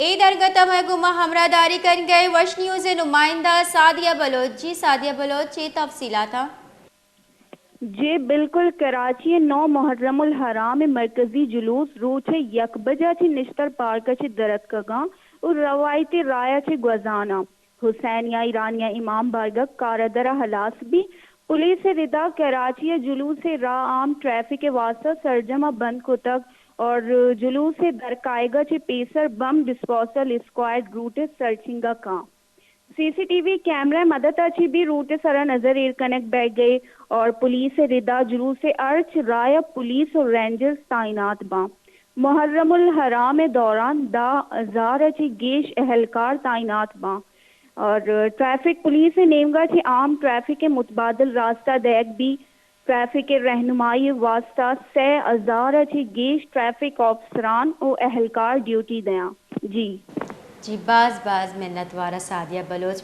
اے درگت ء مئے گوما ہمراہداری کنگ ء وش نیوز ء نمائندہ سعدیہ بلوچ۔ جی سعدیہ بلوچ، چے تفصیلات آں؟ جی بالکل، کراچی ء نو محرم الحرام ء مرکزی جلوس روچ ء یک بجہ چہ نشتر پارک ء چہ درتکگاں و روایتی راہ ء چہ گوزاناں۔ حسینیہ ایرانیہ امام بارگاہ کارادر ء ہلاس بی۔ پولیس ء ردا کراچی ء جلوس ء راہ عام ٹریفک ء واستہ سرجم ء بند کتگ اور جلوس ء درکائیگ ء چہ پیسر بم ڈسپوزل اسکواڈ روٹ ء سرچنگ ء کاں۔ سی سی ٹی وی کیمرہ ء مدت ء چہ بی روٹ ء سرا نظر ایر کنگ بئیگ ء اور پولیس ء ردا جلوس ء ہرچ راہ ء پولیس و رینجرز تعینات باں۔ محرم الحرام ء دوران دہ ہزار ء چہ گیش اہلکار تعینات باں اور ٹریفک پولیس ء نیمگا چہ عام ٹریفک ء متبادل راستہ دئیگ بی۔ ٹریفک ء رہنمائی ء واستہ سئے ہزار ء چہ گیش ٹریفک آفسران و اہلکار ڈیوٹی دیاں۔ جی۔ جی، باز باز منتوار سعدیہ بلوچ۔